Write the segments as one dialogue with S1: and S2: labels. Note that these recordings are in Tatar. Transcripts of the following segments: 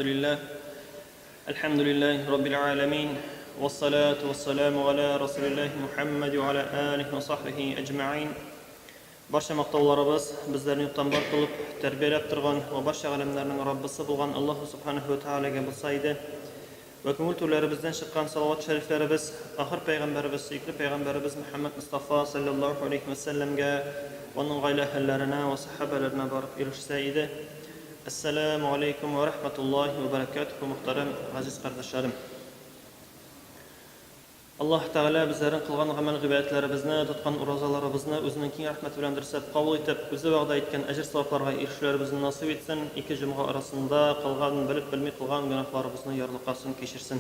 S1: Әлхәмдүлилләһ. Әлхәмдүлилләһи раббил галәмин. Вассалату вассаламу галя расулиллаһи Мухәммәд ва аля алихи ва сахбихи әҗмәгыйн. Барча мактауларыбыз безләрне юктан бар кылып, тәрбияләп торган вә барча галәмнәрнең Раббысы булган Аллаһу субханаһу ва тәгаләгә булса иде. Вә күңел түрләребездән чыккан салават шәрифләребез ахыр пәйгамбәребез, сөекле пәйгамбәребез Мөхәммәд Мостафа салләллаһу галәйһи вә сәлләмгә, аның гаилә әһелләренә вә сәхабәләренә барып ирешсә иде. Әссәләмү галәйкүм вә рәхмәтуллаһи вә бәрәкәтүһү, мөхтәрәм газиз кардәшләрем! Аллаһ Тәгалә безләрнең кылган гамәл-гыйбадәтләребезне, тоткан уразаларыбызны Үзенең киң рәхмәте белән дөресләп кабул итеп, Үзе вәгъдә иткән әҗер-савапларга ирешүләребезне насыйп итсен, ике җомга арасында кылган, белеп-белми кылган гөнаһларыбызны ярлыкасын, кичерсен.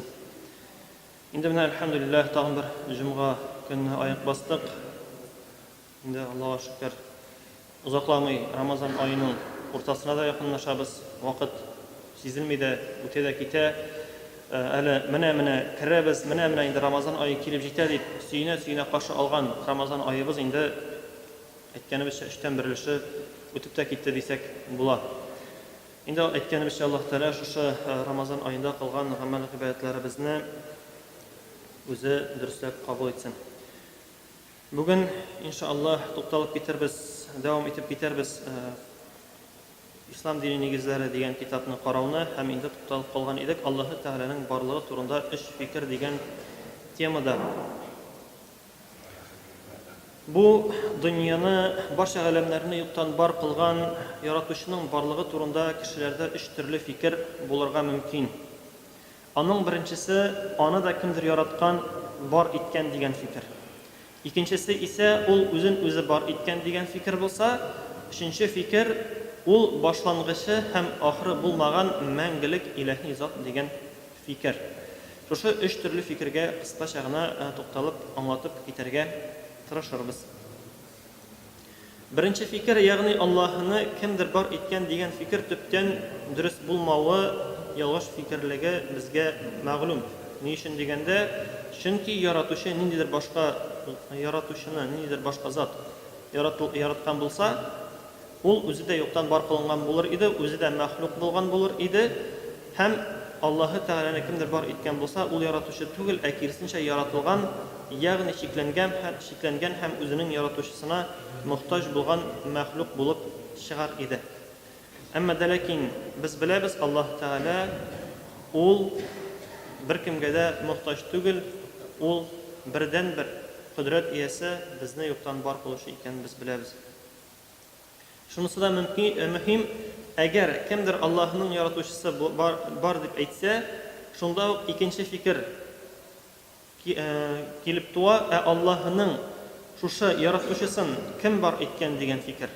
S1: Инде менә, әлхәмдүлилләһ, тагын бер җомга көненә аяк бастык. Инде, Аллага шөкер, озакламый Рамазан аеның уртасына да якынлашабыз. Вакыт сизелми дә, үтә дә китә. Әле менә-менә керәбез, менә-менә инде Рамазан ае килеп җитә дип сөенә-сөенә каршы алган Рамазан аебыз инде, әйткәнебезчә, өчтән бер өлеше үтеп тә китте дисәк була. Инде әйткәнебезчә, Аллаһ Тәгалә шушы Рамазан аенда кылган гамәл-гыйбадәтләребезне үзе дөресләп кабул итсен. Бүген, инша Аллаһ, тукталып китербез, дәвам итеп китәрбез Ислам дине нигезләре дигән китапны карауны һәм инде тукталып калган идек Аллаһы Тәгаләнең барлыгы турында өч фикер дигән темада. Бу дөньяны, барча галәмнәрне юктан бар кылган Яратучының барлыгы турында кешеләрдә өч төрле фикер булырга мөмкин. Аның беренчесе, аны да кемдер яраткан, бар иткән дигән фикер. Икенчесе исә, ул үзен үзе бар иткән дигән фикер булса, өченче фикер, ул башлангычы һәм ахыры булмаган мәңгелек илаһи зат дигән фикер. Шушы өч төрле фикергә кыскача гына тукталып, аңлатып китәргә тырышырбыз. Беренче фикер, ягъни Аллаһыны кемдер бар иткән дигән фикер төптән дөрес булмавы, ялгыш фикерлеге безгә мәгълүм. Ни өчен дигәндә, чөнки яратучы ниндидер башка яратучыны ниндидер башка зат яраткан булса, ул үзе дә юктан бар кылынган булыр иде, үзе дә мәхлук булган булыр иде һәм Аллаһы Тәгаләне кемдер бар иткән булса, ул яратучы түгел, ә киресенчә яратылган, ягъни чикләнгән һәм чикләнгән һәм үзенең яратучысына мохтаҗ булган мәхлук булып чыгар иде. Әмма дә ләкин без беләбез, Аллаһ Тәгалә Ул беркемгә дә мохтаҗ түгел, Ул бердәнбер кодрәт иясе, безне юктан бар кылучы икәнен без беләбез. Шунысы да мөһим, әгәр кемдер Аллаһының яратучысы бар, бар дип әйтсә, шунда ук икенче фикер килеп туа, ә Аллаһының шушы яратучысын кем бар иткән дигән фикер.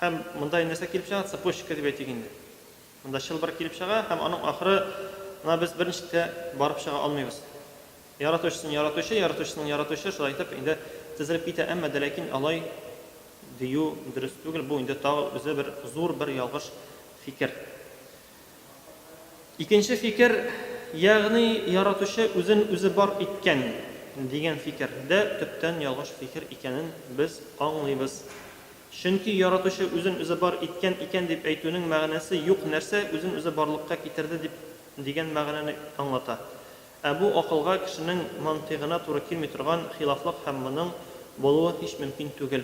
S1: Һәм монда нәрсә килеп чыга? Цепочка дип әйтик инде. Монда чылбыр килеп чыга һәм аның ахырына без берничек тә барып чыга алмыйбыз. Яратучысын яратучы, яратучысының яратучы, шулай итеп инде тезелеп китә. Әмма дә ләкин алай дию дөрес түгел, бу инде тагы үзе бер зур бер ялгыш фикер. Икенче фикер, ягъни яратучы үзен үзе бар иткән дигән фикер дә төптән ялгыш фикер икәнен без аңлыйбыз. Чөнки яратучы үзен үзе бар иткән икән дип әйтүнең мәгънәсе юк нәрсә үзен үзе барлыкка китерде дип дигән мәгънәне аңлата. Ә бу акылга, кешенең мантыйгына туры килми торган хилафлык һәм моның булуы һич мөмкин түгел.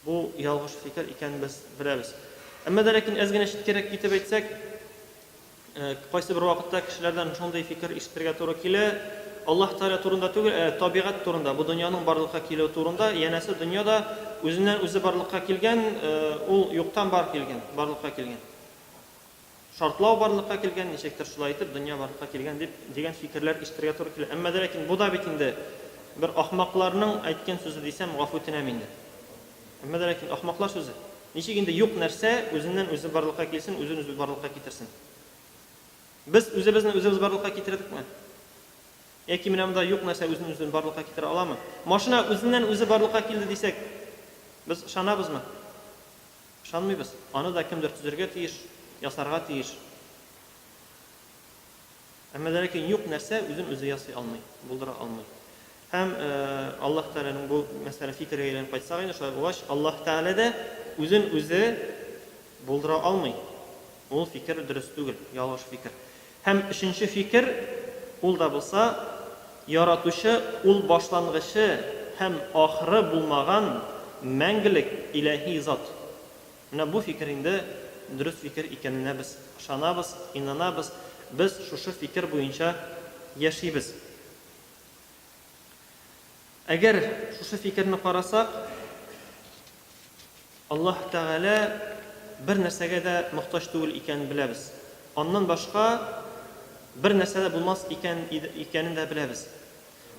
S1: Бу ялгыш фикер икәнен без беләбез. Әмма дә ләкин әз генә читкәрәк китеп әйтсәк, кайсы бер вакытта кешеләрдән шундый фикер ишетергә туры килә, Аллаһ Тәгалә турында түгел, ә табигать турында, бу дөньяның барлыкка килүе турында, янәсе дөнья да үзеннән-үзе барлыкка килгән, ул юктан бар килгән, барлыкка килгән. Шартлау барлыкка килгән, ничектер шулай итеп дөнья барлыкка килгән дип дигән фикерләр ишетергә туры килә. Әмма дә ләкин бу да бит инде бер ахмакларның әйткән сүзе дисәм, гафу үтенәм инде. Әмма дә ләкин ахмаклар сүзе. Ничек инде юк нәрсә үзеннән-үзе барлыкка килсен, үзен-үзе барлыкка китерсен? Без үзебезне үзебез барлыкка китердекме? Яки менә монда юк нәрсә үзен-үзен барлыкка китерә аламы? Машина үзеннән-үзе барлыкка килде дисәк, без ышанабызмы? Ышанмыйбыз. Аны да кемдер төзергә тиеш, ясарга тиеш. Әмма дә ләкин юк нәрсә үзен үзе ясый алмый, булдыра алмый. Һәм Аллаһ Тәгаләнең бу мәсьәлә фикергә әйләнеп кайтсак инде, шулай булгач, Аллаһ Тәгалә дә үзен үзе булдыра алмый. Ул фикер дөрес түгел, ялгыш фикер. Һәм өченче фикер, ул да булса, Яратучы ул башлангычы һәм ахыры булмаган мәңгелек илаһи зат. Менә бу фикер инде дөрес фикер икәненә без ышанабыз, инанабыз, без шушы фикер буенча яшибез. Әгәр шушы фикерне карасак, Аллаһ Тәгалә бер нәрсәгә дә мохтаҗ түгел икәнен беләбез. Аннан башка бер нәрсә дә булмас икән икәнен дә беләбез.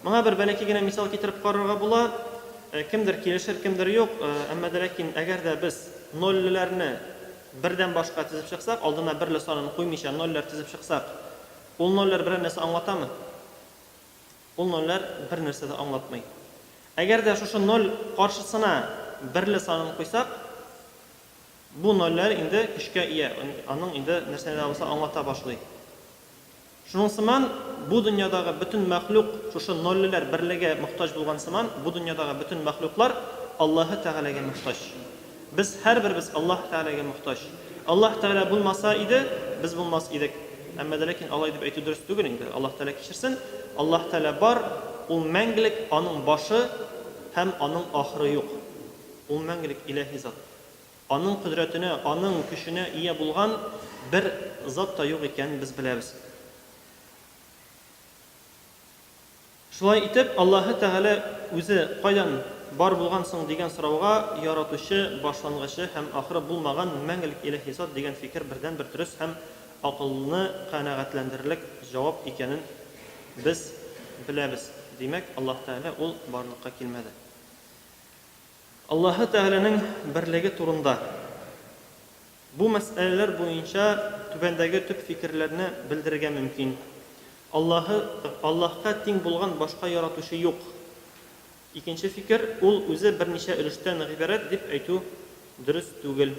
S1: Моңа бер бәләкәй генә мисал китереп карарга була. Кемдер килешер, кемдер юк. Әмма дә ләкин әгәр дә без нольлеләрне бердән башка тезеп чыксак, алдына берле санын куймыйча нольләр тезеп чыксак, ул нольләр берәр нәрсә аңлатамы? Ул нольләр бер нәрсә дә аңлатмый. Әгәр дә шушы ноль каршысына берле санын куйсак, бу нольләр инде көчкә ия, аның инде нәрсәне дә булса аңлата башлый. Шуның сыман, бу дөньядагы бөтен мәхлук шушы нольлеләр берлегә мохтаҗ булган сыман, бу дөньядагы бөтен мәхлуклар Аллаһы Тәгаләгә мохтаҗ. Без һәрберебез Аллаһ Тәгаләгә мохтаҗ. Аллаһ Тәгалә булмаса иде, без булмас идек. Әмма дә ләкин алай дип әйтү дөрес түгел инде. Аллаһ Тәгалә кичерсен. Аллаһ Тәгалә бар, ул мәңгелек, аның башы һәм аның ахыры юк. Ул мәңгелек илаһи зат. Аның кодрәтенә, аның көченә ия булган бер зат та юк икәнен без беләбез. Шулай итеп, Аллаһы Тәгалә үзе кайдан бар булган соң дигән сорауга Яратучы, башлангычы һәм ахыры булмаган мәңгелек Илаһи Зат дигән фикер бердәнбер дөрес һәм акылны канәгатьләндерерлек җавап икәнен без беләбез. Димәк, Аллаһ Тәгалә ул барлыкка килмәде. Аллаһы Тәгаләнең берлеге турында. Бу мәсьәләләр буенча түбәндәге төп фикерләрне белдерергә мөмкин. Аллаһы, Аллаһка тиң булган башка яратучы юк. Икенче фикер, ул үзе берничә өлештән гыйбарәт дип әйтү дөрес түгел.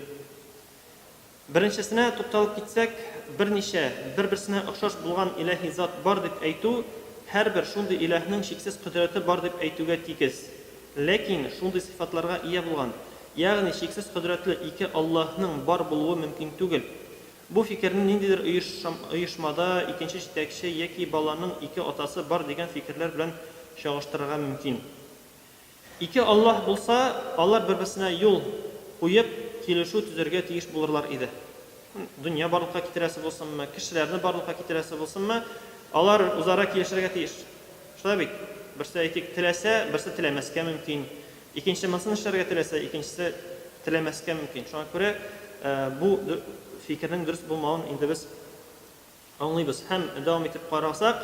S1: Беренчесенә тукталып китсәк, берничә, бер-берсенә охшаш булган илаһи зат бар дип әйтү, һәрбер шундый илаһның чиксез кодрәте бар дип әйтүгә тигез. Ләкин шундый сыйфатларга ия булган, ягъни чиксез кодрәтле ике Аллаһның бар булуы мөмкин түгел. Бу фикерне ниндидер оешмада икенче җитәкче яки баланың ике атасы бар дигән фикерләр белән чагыштырырга мөмкин. Ике Аллаһ булса, алар бер-берсенә юл куеп, килешү төзергә тиеш булырлар иде. Дөнья барлыкка китерәсе булсынмы, кешеләрне барлыкка китерәсе булсынмы, алар үзара килешергә тиеш. Шулай бит? Берсе, әйтик, теләсә, берсе теләмәскә мөмкин. Икенче монысын эшләргә теләсә, икенчесе теләмәскә мөмкин. Шуңа күрә бу фикернең дөрес булмавын инде без аңлыйбыз. Һәм дәвам итеп карасак,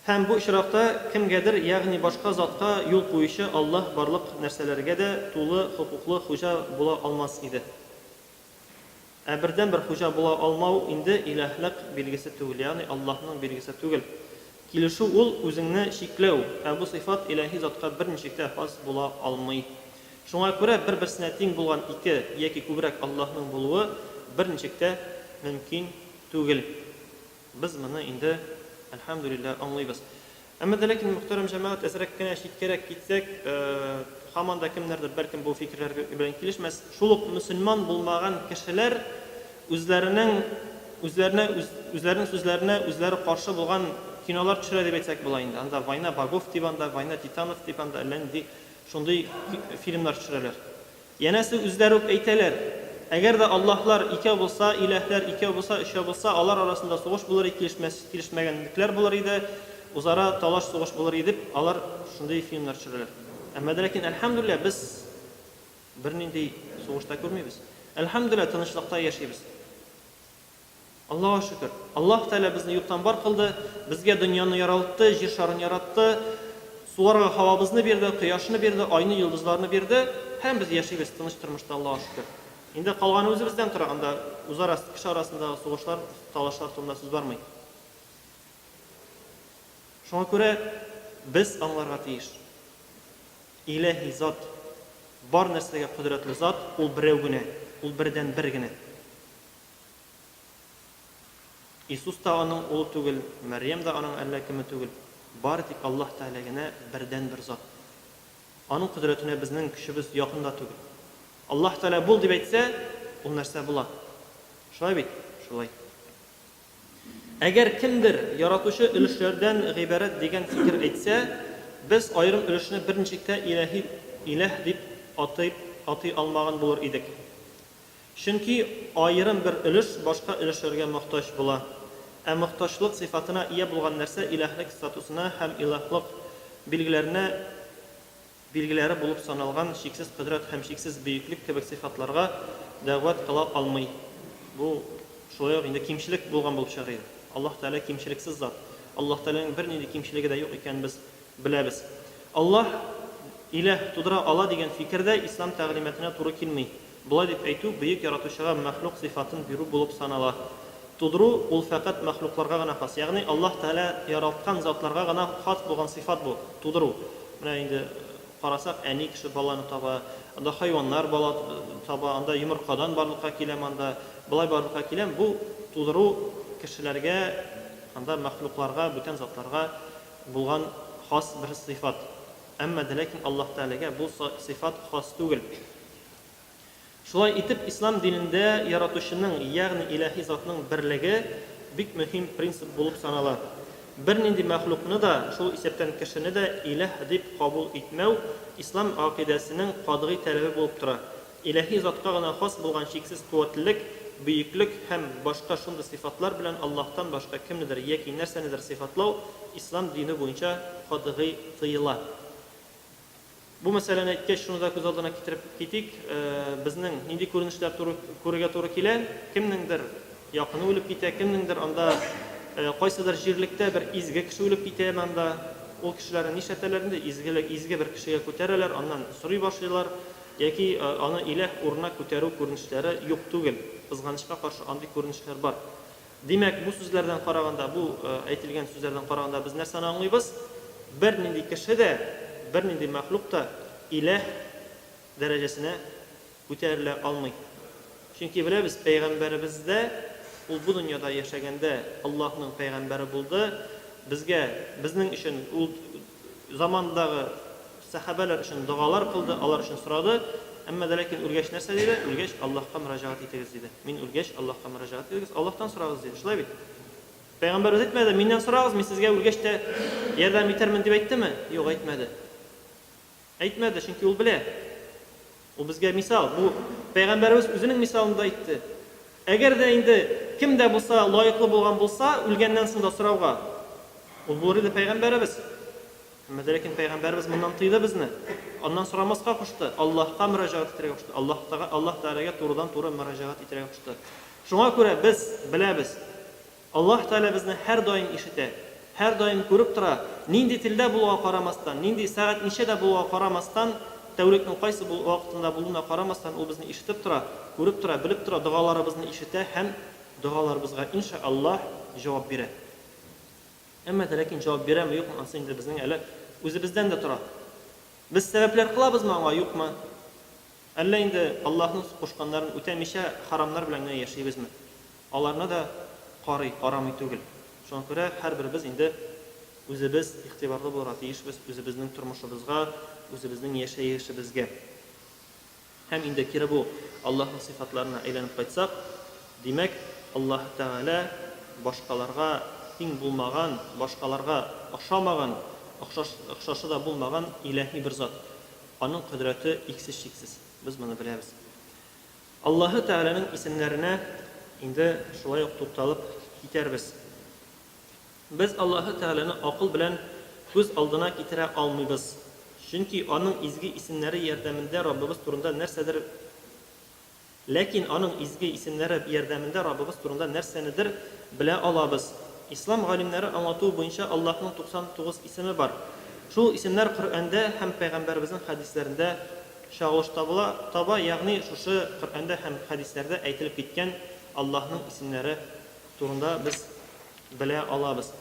S1: Һәм бу очракта кемгәдер, ягъни башка затка юл куючы Аллаһ барлык нәрсәләргә дә тулы хокуклы хуҗа була алмас иде. Ә бердәнбер хуҗа була алмау инде илаһлык билгесе түгел, ягъни Аллаһның билгесе түгел. Килешү ул, үзеңне чикләү, ә бу сыйфат илаһи затка берничек тә хас була алмый. Шуңа күрә бер-берсенә тиң булган ике яки күбрәк Аллаһның булуы берничек тә мөмкин түгел. Без моны инде, әлхәмдүлилләһ, аңлыйбыз. Әмма дә ләкин, мөхтәрәм җәмәгать, әзрәк кенә читкәрәк китсәк, һаман да кемнәрдер бәлкем бу фикерләр белән килешмәс. Шул ук мөселман булмаган кешеләр үзләренең үзләренә үзләренең сүзләренә үзләре каршы булган кинолар төшерә дип әйтсәк була инде. Анда Война богов дип анда, Война титанов дип анда әллә нинди шундый фильмнар төшерәләр. Янәсе үзләре үк әйтәләр, Әгәр дә Аллаһлар икәү булса, иләһләр икәү булса, өчәү булса, алар арасында сугыш булыр иде, килешмәс, килешмәгәнлекләр булыр иде, үзара талаш-сугыш булыр иде, дип, алар шундый фильмнар төшерәләр. Әмма дә ләкин, әлхәмдүлилләһ, без бернинди сугыш та күрмибез. Әлхәмдүлилләһ, тынычлыкта яшибез. Аллага шөкер. Аллаһ Тәгалә безне юктан бар кылды, безгә дөньяны яралтты, җир шарын яратты, суларга һавабызны бирде, кояшны бирде, айны, йолдызларны бирде һәм без яшибез тыныч тормышта, Аллага шөкер. Инде калганы үзебездән тора, анда үзара кеше арасындагы сугышлар, талашлар турында сүз бармый. Шуңа күрә без аңларга тиеш. Илаһи зат, бар нәрсәгә кодрәтле зат, ул берәү генә, ул бердәнбер генә. Иисус та аның улы түгел, Мәрьям дә аның әллә кеме түгел. Бары тик Аллаһ Тәгалә генә бердәнбер зат. Аның кодрәтенә безнең көчебез якын да түгел. Аллаһ Тәгалә бул дип әйтсә, ул нәрсә була. Шулай бит? Шулай. Әгәр кемдер яратучы өлешләрдән гыйбарәт дигән фикер әйтсә, без аерым өлешне берничек тә илаһи иләһ дип атый атый алмаган булыр идек. Чөнки аерым бер өлеш башка өлешләргә мохтаҗ була. Ә мохтаҗлык сыйфатына ия булган нәрсә илаһлек статусына һәм илаһлык билгеләренә билгеләре булып саналган чиксез кодрәт һәм чиксез бөеклек кебек сыйфатларга дәгъват кыла алмый. Бу шулай ук инде кимчелек булган булып чыгыр иде. Аллаһ Тәгалә кимчелексез зат. Аллаһ Тәгаләнең бернинди кимчелеге дә юк икәнен без беләбез. Аллаһ иләһ тудыра ала дигән фикер дә ислам тәгълиматына туры килми. Болай дип әйтү Бөек Яратучыга мәхлук сыйфатын бирү булып санала. Тудыру, ул фәкать мәхлукларга гына хас. Ягъни Аллаһ Тәгалә яралткан затларга гына хас булган сыйфат бу, тудыру. Менә инде карасак, әни кеше баланы таба, анда хайваннар бала таба, анда йомыркадан барлыкка киләм, анда болай барлыкка киләм. Бу тудыру кешеләргә, анда мәхлукларга, бүтән затларга булган хас бер сыйфат. Әмма дә ләкин Аллаһ Тәгаләгә бу сыйфат хас түгел. Шулай итеп, ислам динендә яратучының, ягъни илаһи затның берлеге бик мөһим принцип булып санала. Бернинди мәхлукны да, шул исәптән кешене дә илаһ дип кабул итмәү ислам гакыйдәсенең катгый таләбе булып тора. Илаһи затка гына хас булган чиксез куәтлелек, бөеклек һәм башка шундый сыйфатлар белән Аллаһтан башка кемнедер яки нәрсәнедер сыйфатлау ислам дине буенча катгый тыела. Бу мәсьәләне әйткәч, шуны да күз алдына китереп китик, безнең нинди күренешләр туры күрергә туры килә, кемнеңдер якыны үлеп китә, кемнеңдер анда кайсыдыр җирлектә бер изге кеше үлеп китәме анда, ул кешеләрне нишләтәләр инде, изгелек, изге бер кешегә күтәрәләр, аннан сорый башлыйлар, яки аны иләһ урынына күтәрү күренешләре юк түгел. Кызганычка каршы, андый күренешләр бар. Димәк, бу сүзләрдән караганда, бу әйтелгән сүзләрдән караганда без нәрсәне аңлыйбыз? Бернинди кеше дә, бернинди мәхлук та иләһ дәрәҗәсенә күтәрелә алмый. Чөнки беләбез, пәйгамбәребез дә, ул бу дөньяда яшәгәндә Аллаһның пәйгамбәре булды, безгә, безнең өчен ул замандагы Сәхабәләр өчен догалар кылды, алар өчен сорады. Әмма дә ләкин үлгәч нәрсә диде? Үлгәч Аллаһка мөрәҗәгать итегез, диде. Мин үлгәч Аллаһка мөрәҗәгать итегез, Аллаһтан сорагыз, диде. Шулай бит? Пәйгамбәребез әйтмәде, миннән сорагыз, мин сезгә үлгәч тә ярдәм итәрмен дип әйттеме? Юк, әйтмәде. Әйтмәде, чөнки ул белә. Ул безгә мисал. Бу пәйгамбәребез үзенең мисалында әйтте. Әгәр дә инде кем дә булса лаеклы булган булса, үлгәннән соң да сорауга, ул булыр иде пәйгамбәребез. Әмма дә ләкин пәйгамбәребез моннан тыйды безне. Аннан сорамаска кушты, Аллаһка мөрәҗәгать итәргә кушты, Аллаһ Тәга, Аллаһ Тәгаләгә турыдан-туры мөрәҗәгать итәргә кушты. Шуңа күрә без беләбез, Аллаһ Тәгалә безне һәрдаим ишетә, һәрдаим күреп тора, нинди телдә булуга карамастан, нинди сәгать ничәдә булуга карамастан, тәүлекнең кайсы вакытында булуына карамастан, Ул безне ишетеп тора, күреп тора, белеп тора, догаларыбызны ишетә һәм догаларыбызга, инша Аллаһ, җавап бирә. Әмма дә ләкин җавап бирәме, юкмы, ансы инде безнең әле үзебездән дә тора. Без сәбәпләр кылабызмы аңа, юкмы? Әллә инде Аллаһның кушканнарын үтәмичә, харамнар белән генә яшибезме? Аларны да карый, карамый түгел. Шуңа күрә һәрберебез инде үзебез игътибарлы булырга тиешбез үзебезнең тормышыбызга, үзебезнең яшәешебезгә. Һәм инде кире бу Аллаһның сыйфатларына әйләнеп кайтсак, димәк, Аллаһы Тәгалә башкаларга тиң булмаган, башкаларга охшамаган, охшаш, охшашы да булмаган илаһи бер зат. Аның кодрәте иксез-чиксез. Без моны беләбез. Аллаһы Тәгаләнең исемнәренә инде шулай ук тукталып китәрбез. Без Аллаһы Тәгаләне акыл белән күз алдына китерә алмыйбыз, чөнки Аның изге исемнәре ярдәмендә Раббыбыз турында нәрсәдер Ләкин Аның изге исемнәре ярдәмендә Раббыбыз турында нәрсәнедер белә алабыз. Ислам галимнәре аңлатуы буенча Аллаһның 99 исеме бар. Шул исемнәр Коръәндә һәм Пәйгамбәребезнең хәдисләрендә чагылыш табыла, таба, ягъни шушы Коръәндә һәм хәдисләрдә әйтелеп киткән Аллаһның исемнәре турында без белә алабыз.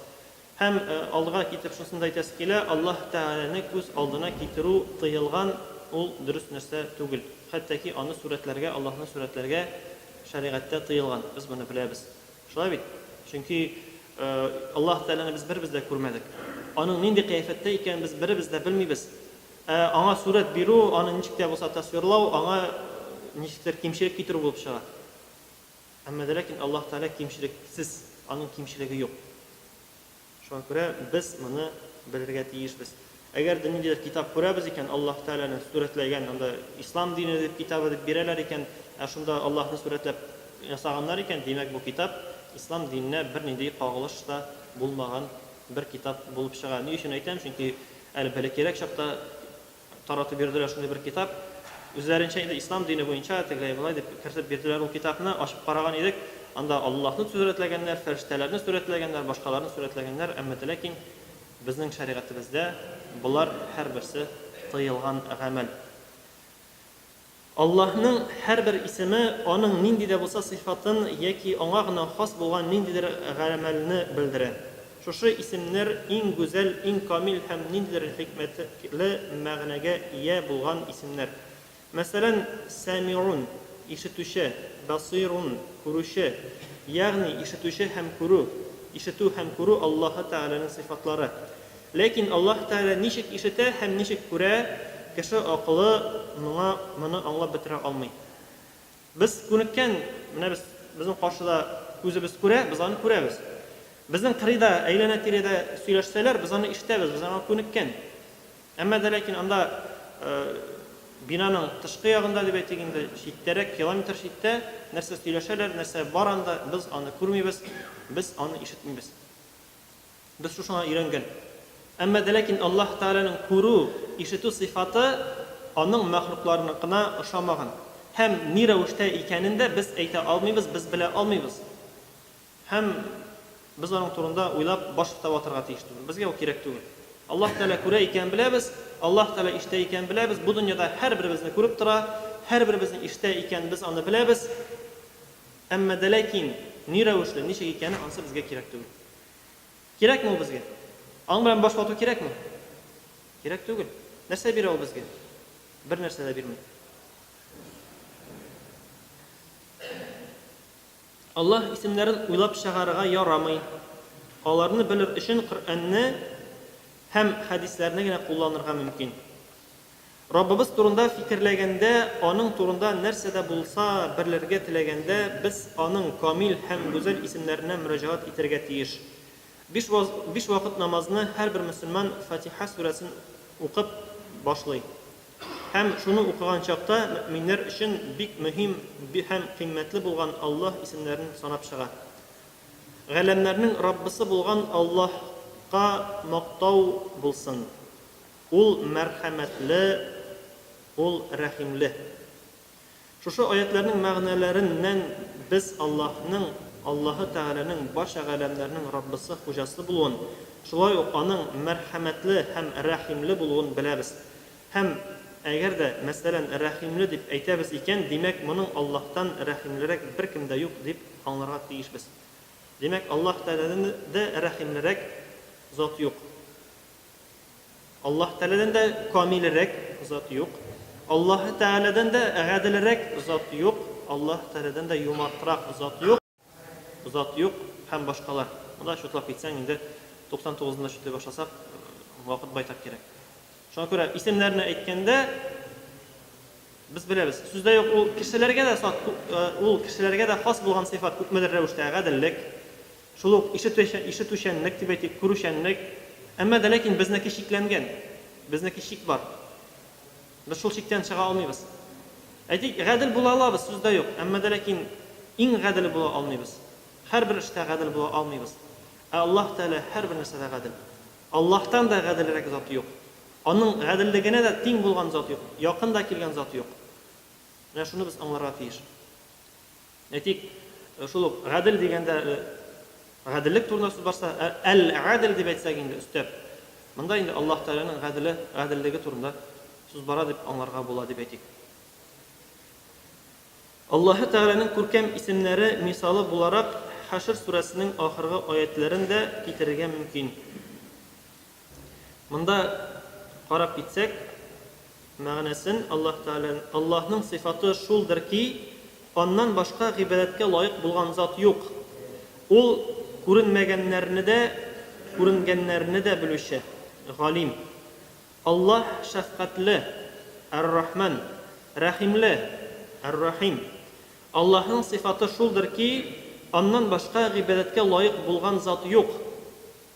S1: Һәм алга китеп шунысын да әйтәсе килә, Аллаһ Тәгаләне күз алдына китерү тыелган, ул дөрес нәрсә түгел. Хәтта ки аны сурәтләргә, Аллаһны сурәтләргә шәригатьтә тыелган, без моны беләбез. Шулай бит? Чөнки Аллаһ Тәгаләне без беребез дә күрмәдек. Аның нинди кыяфәттә икәнен без беребез дә белмибез. Ә аңа сурәт бирү, аны ничек тә булса тасвирлау, аңа ничектер кимчелек китерү булып чыга. Әмма дә ләкин Аллаһ Тәгалә кимчелексез, аның кимчелеге юк. Шуңа күрә без моны белергә тиешбез. Әгәр дә ниндидер китап күрәбез икән, Аллаһ Тәгаләне сурәтләгән, анда Ислам дине дип китабы дип бирәләр икән, ә шунда Аллаһны сурәтләп ясаганнар икән, димәк, бу китап Ислам диненә бернинди кагылыш та булмаган бер китап булып чыга. Ни өчен әйтәм? Чөнки әле бәләкәйрәк чакта таратып йөрделәр шундый бер китап. Үзләренчә инде ислам дине буенча тегеләй-болай дип кертеп бирделәр ул китапны. Ачып караган идек, анда Аллаһны сурәтләгәннәр, фәрештәләрне сурәтләгәннәр, башкаларны сурәтләгәннәр, әмма дә ләкин безнең шәригатебездә болар һәрберсе тыелган гамәл. Аллаһның һәрбер исеме аның нинди дә булса сыйфатын яки аңа гына хас булган ниндидер гамәлне белдерә. Шушы исемнәр иң гүзәл, иң камил һәм ниндидер хикмәтле мәгънәгә ия булган исемнәр. Мәсәлән, Сәмиун, ишетүче, Басыйрун, күрүче, ягъни ишетүче һәм күрү, ишетү һәм күрү Аллаһы Тәгаләнең сыйфатлары. Ләкин Аллаһ Тәгалә ничек ишетә һәм ничек күрә, кеше акылы моңа моны аңлап бетерә алмый. Без күнеккән, менә без, безнең каршыда күзебез күрә, без аны күрәбез. Безнең кырыйда, әйләнә-тирәдә сөйләшсәләр, без аны ишетәбез, без аңа күнеккән. Әмма дә ләкин анда бинаның тышкы ягында дип әйтик инде, читтәрәк, километр читтә нәрсә сөйләшәләр, нәрсә бар анда, без аны күрмибез, без аны ишетмибез. Без шушыңа өйрәнгән. Әмма дә ләкин Аллаһ Тәгаләнең күрү, ишетү сыйфаты аның мәхлукларыныкына ошамаган. Һәм ни рәвештә икәнен дә без әйтә алмыйбыз, без белә алмыйбыз. Һәм без аның турында уйлап баш та ватырга тиеш түгел. Безгә ул кирәк түгел. Аллаһ Тәгалә күрә икәнен беләбез, Аллаһ Тәгалә ишетә икәнен беләбез, бу дөньяда һәрберебезне күреп тора, һәрберебезне ишетә икән, без аны беләбез. Әмма дә ләкин ни рәвешле, ничек икәне, анысы безгә кирәк түгел. Кирәкме ул безгә? Аның белән баш вату кирәкме? Кирәк түгел. Нәрсә бирә ул безгә? Бер нәрсә дә бирми. Аллаһ исемнәрен уйлап чыгарырга ярамый. Аларны белер өчен Коръәнне һәм хәдисләрне генә кулланырга мөмкин. Раббыбыз турында фикерләгәндә, Аның турында нәрсә дә булса берлергә теләгәндә, без Аның камил һәм гүзәл исемнәренә мөрәҗәгать итәргә тиеш. Биш биш вакыт намазны һәрбер мөселман Фатиха сүрәсен укып башлый. Һәм шуны укыган чакта мөэминнәр өчен бик мөһим һәм кыйммәтле булган Аллаһ исемнәрен санап чыга. Галәмнәрнең Раббысы булган Аллаһка мактау булсын! Ул мәрхәмәтле, Ул рәхимле. Шушы аятьләрнең мәгънәләреннән без Аллаһның, Аллаһы Тәгаләнең барча галәмнәрнең Раббысы, Хуҗасы булуын, шулай ук Аның мәрхәмәтле һәм рәхимле булуын беләбез. Һәм әгәр дә, мәсәлән, рәхимле дип әйтәбез икән, димәк, моның Аллаһтан рәхимлерәк беркем дә юк дип аңларга тиешбез. Димәк, Аллаһ Тәгаләдән дә рәхимлерәк зат юк. Аллаһ Тәгаләдән дә камилрәк зат юк. Аллаһ Тәгаләдән дә гаделрәк зат юк. Аллаһ Тәгаләдән дә юмартрак зат юк. Зат юк һәм башкалар. Монда чутлап китсәң, инде 99-ны да чутлый башласак, вакыт байтак кирәк. Шуңа күрә исемнәрне әйткәндә без беләбез, сүздә юк, ул кешеләргә дә сат, ул кешеләргә дә хас булган сыйфат күпмедер рәвештә гаделлек, Шул ук ишетүчәнлек дип әйтик, күрүчәнлек. Әмма дә ләкин безнеке чикләнгән. Безнеке чик бар. Без шул чиктән чыга алмыйбыз. Әйтик, гадел була алабыз, сүз дә юк. Әмма дә ләкин иң гаделе була алмыйбыз. Һәрбер эштә гадел була алмыйбыз. Ә Аллаһ Тәгалә һәрбер нәрсәдә гадел. Аллаһтан да гаделрәк зат юк. Аның гаделлегенә дә тиң булган зат юк, якын да килгән зат юк. Менә шуны без аңларга тиеш. Әйтик, шул ук гадел дигәндә, гаделлек турында сүз барса, әл-гадел дип әйтсәк инде өстәп, монда инде Аллаһ Тәгаләнең гаделе, гаделлеге турында сүз бара дип аңларга була дип әйтик. Аллаһы Тәгаләнең күркәм исемнәре мисалы буларак Хәшр сүрәсенең ахыргы аятьләрен дә китерергә мөмкин. Монда карап китсәк, мәгънәсен Аллаһ Тәгалә, Аллаһның сыйфаты шулдыр ки, Аннан башка гыйбадәткә лаек булган зат юк. Ул күренмәгәннәрне дә, күренгәннәрне дә белүче, Галим. Аллаһ шәфкатьле, Әр-Рахман, рәхимле, Әр-Рахим. Аллаһның сыйфаты шулдыр ки, Аннан башка гыйбадәткә лаек булган зат юк.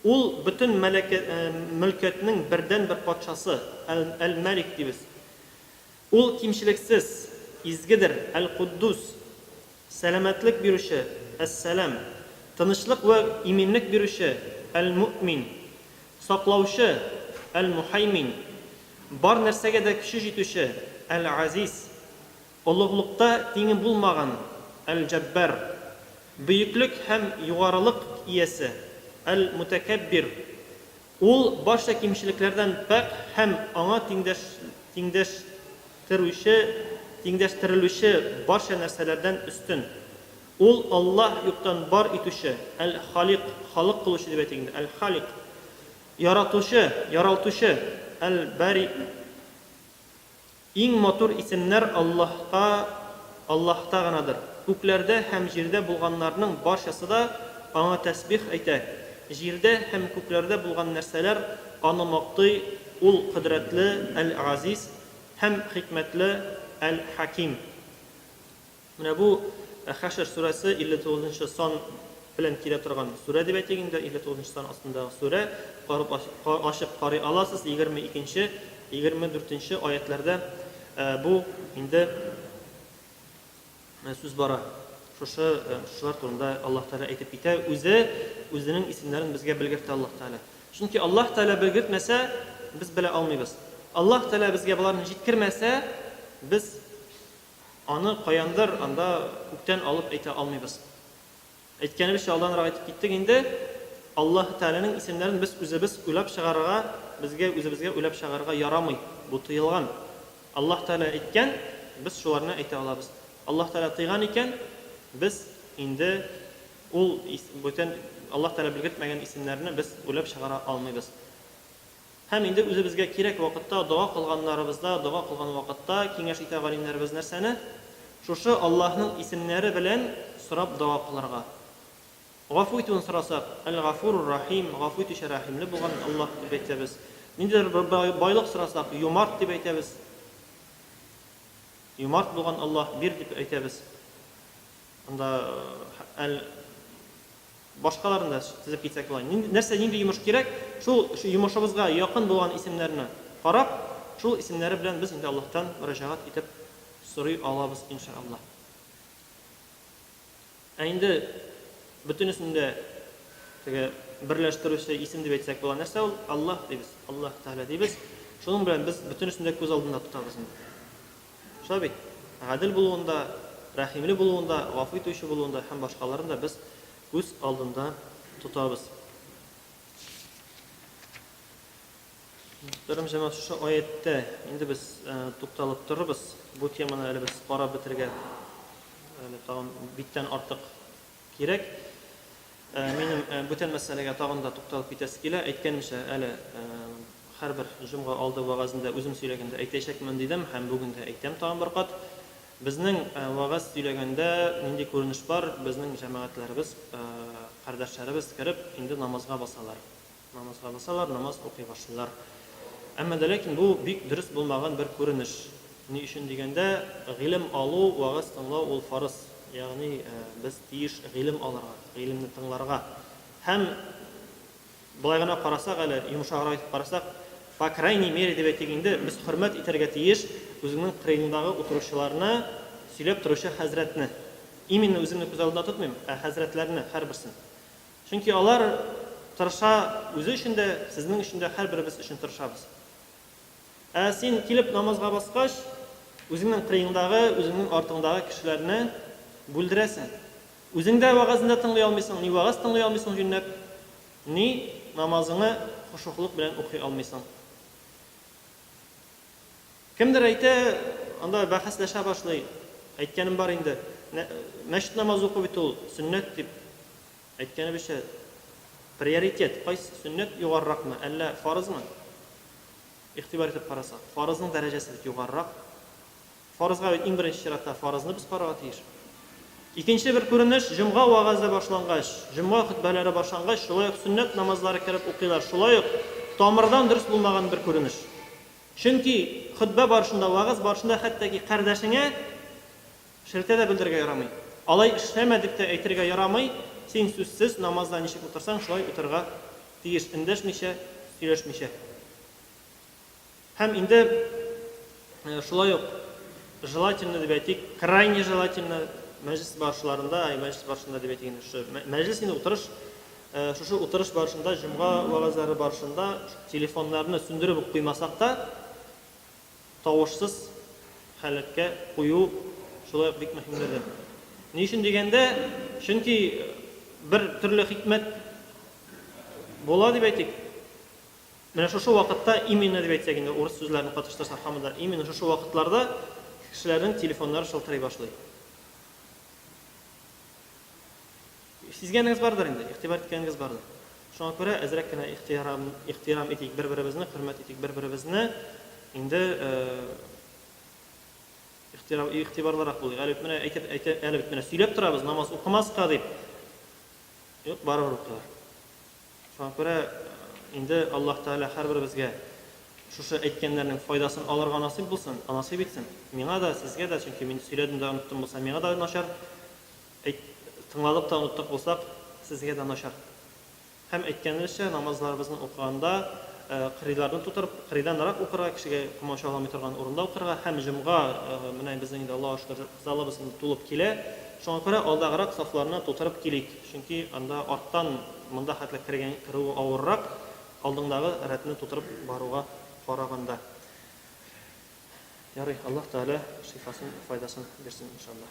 S1: Ул, бөтен мөлкәтнең бердәнбер патшасы, Әл-Мәлик дибез. Ул кимчелексез, изгедер, Әл-Куддус, сәламәтлек бирүче, Әс-Сәлам, тынычлык вә иминлек бирүче, Әл-Мөэмин, саклаучы, Әл-Муһаймин, бар нәрсәгә дә көче җитүче, Әл-Газиз, олуглыкта тиңе булмаган, Әл-Җәббар, бөеклек һәм югарылык иясе, Әл-Мутәкәббир, Ул барча кимчелекләрдән пакь һәм Аңа тиңдәш, тиңдәштерүче, тиңдәштерелүче барча нәрсәләрдән өстен. Ул, Аллаһ, юктан бар итүче, Әл-Халикъ, халык кылучы дип әйтик инде, Әл-Халикъ, Яратучы, Яралтучы, Әл-Бари. Иң матур исемнәр Аллаһка, Аллаһта гынадыр. Күкләрдә һәм җирдә булганнарның барчасы да Аңа тәсбих әйтә. Җирдә һәм күкләрдә булган нәрсәләр Аны мактый, Ул Кодрәтле, Әл-Газиз, һәм Хикмәтле, Әл-Хәким. Менә бу Хәшр сүрәсе 59 нчы сан белән килә торган сүрә дип әйтик инде, 59 нчы сан астындагы сүрә, карап ачып карый аласыз, 22 нче, 24 нче аятьләрдә бу инде сүз бара. Шушы шушылар турында Аллаһ Тәгалә әйтеп китә, үзе үзенең исемнәрен безгә белгертә Аллаһ Тәгалә. Чөнки Аллаһ Тәгалә белгертмәсә, без белә алмыйбыз. Аллаһ Тәгалә безгә боларны җиткермәсә, без Аны каяндыр анда күктән алып әйтә алмыйбыз. Әйткәнебезчә, алданрак әйтеп киттек инде, Аллаһы Тәгаләнең исемнәрен без үзебез уйлап чыгарырга, безгә үзебезгә уйлап чыгарырга ярамый, бу тыелган. Аллаһ Тәгалә әйткән, без шуларны әйтә алабыз. Аллаһ Тәгалә тыйган икән, без инде ул бүтән Аллаһ Тәгалә белгертмәгән исемнәрне без уйлап чыгара алмыйбыз. Һәм инде үзебезгә кирәк вакытта, дога кылганнарыбызда, дога кылган вакытта киңәш итә галимнәребез нәрсәне? Шушы Аллаһның исемнәре белән сорап дога кылырга. Гафу итүен сорасак, Әл-Гафурур-Рахим, гафу итүче рәхимле булган Аллаһ дип әйтәбез. Ниндидер бер байлык сорасак, Юмарт дип әйтәбез. Юмарт булган Аллаһ, бир дип әйтәбез. Анда әл Башкаларын да тезеп китсәк була. Нинди, нәрсә, нинди йомыш кирәк, шул йомышыбызга якын булган исемнәрне карап, шул исемнәре белән без инде Аллаһтан мөрәҗәгать итеп сорый алабыз, иншаллаһ. Ә инде бөтенесен дә теге берләштерүче исем дип әйтсәк була. Нәрсә ул? Аллаһ дибез, Аллаһ Тәгалә дибез. Шуның белән без бөтенесен дә күз алдында тотабыз инде. Шулай бит? Гадел булуында, рәхимле булуында, гафу итүче булуында һәм башкаларын да без күз алдында тотабыз. Мөхтәрәм җәмәгать, шушы аятьтә инде без тукталып торырбыз. Бу теманы әле без карап бетерергә әле тагын биттән артык кирәк. Минем бүтән мәсьәләгә тагын да тукталып китәсе килә. Әйткәнемчә, әле һәрбер җомга алды вәгазендә үзем сөйләгәндә әйтәчәкмен дидем һәм бүген дә әйтәм тагын бер кат. Безнең вәгазь сөйләгәндә нинди күренеш бар, безнең җәмәгатьләребез, кардәшләребез кереп, инде намазга басалар. Намазга басалар, намаз укый башлыйлар. Әмма дә ләкин бу бик дөрес булмаган бер күренеш. Ни өчен дигәндә, гыйлем алу, вәгазь тыңлау ул фарыз. Ягъни без тиеш гыйлем алырга, гыйлемне тыңларга. Һәм болай гына карасак әле, йомшаграк итеп карасак, по крайней мере дип әйтик инде, без хөрмәт итәргә тиеш үзеңнең кырыеңдагы утыручыларны, сөйләп торучы хәзрәтне. Именно үземне күз алдында тотмыйм, ә хәзрәтләрне, һәрберсен. Чөнки алар тырыша үзе өчен дә, сезнең өчен дә, һәрберебез өчен тырышабыз. Ә син килеп намазга баскач, үзеңнең кырыеңдагы, үзеңнең артыңдагы кешеләрне бүлдерәсең. Үзең дә вәгазен дә тыңлый алмыйсың, ни вәгазь тыңлый алмыйсың җүнләп, ни намазыңы хошуглык белән укый алмыйсың. Кемдер әйтә, анда бәхәсләшә башлый. Әйткәнем бар инде, мәчет намазы уку бит ул сөннәт дип. Әйткәнебезчә, приоритет кайсы, сөннәт югарыракмы, әллә фарызмы? Игътибар итеп карасак, фарызның дәрәҗәсе бит югарырак. Фарызга бит иң беренче чиратта фарызны без карарга тиеш. Икенче бер күренеш, җомга вәгазе башлангач, җомга хөтбәләре башлангач, шулай ук сөннәт намазлары кереп укыйлар. Шулай ук тамырдан дөрес булмаган бер күренеш. Чөнки хөтбә барышында, вәгазь барышында хәтта ки кардәшеңә. Шелтә дә белдерергә ярамый. Алай эшләмә дип тә әйтергә ярамый, син сүзсез намазда ничек утырсаң, шулай утырырга тиеш, эндәшмичә, сөйләшмичә. Һәм инде шулай ук желательно дип әйтик, крайне желательно мәҗлес барышларында, ай мәҗлес барышында дип әйтик инде, шушы мәҗлес инде утырыш, шушы утырыш барышында, җомга вәгазьләре барышында телефоннарны сүндереп үк куймасак та, тавышсыз халәткә кую шулай ук бик мөһимледер. Ни өчен дигәндә, чөнки бер төрле хикмәт була дип әйтик, Менә шушы вакытта именно дип әйтсәк инде, урыс сүзләрен катыштырсак һаман да, именно шушы вакытларда кешеләрнең телефоннары шылтырый башлый. Сизгәнегез бардыр инде, игътибар иткәнегез бардыр. Шуңа күрә әзрәк кенә ихтирам, ихтирам итик бер-беребезне, хөрмәт итик бер-беребезне. Инде ихтирам, игътибарлырак булыйк. Әле бит менә әйтеп, әйтә, әле бит менә сөйләп торабыз, намаз укымаска дип. Юк, барыбер укыйлар. Шуңа күрә инде Аллаһ Тәгалә һәрберебезгә шушы әйткәннәрнең файдасын алырга насыйп булсын, насыйп итсен. Миңа да, сезгә дә, чөнки мин сөйләдем дә оныттым булса, миңа да начар, әйт, тыңладык та оныттык булсак, сезгә дә начар. Һәм әйткәнебезчә, намазларыбызны укыганда кырыйларны тутырып, кырыйданрак укырга, кешегә комачауламый торган урында укырга һәм җомга, менә безнең инде, Аллаһуга шөкер, залыбыз инде тулып килә, шуңа күрә алдагырак сафларны тутырып килик. Чөнки анда арттан монда хәтле кергән керүе авыррак, алдыңдагы рәтне тутырып баруга караганда. Ярый, Аллаһ Тәгалә шифасын, файдасын бирсен, иншаллаһ.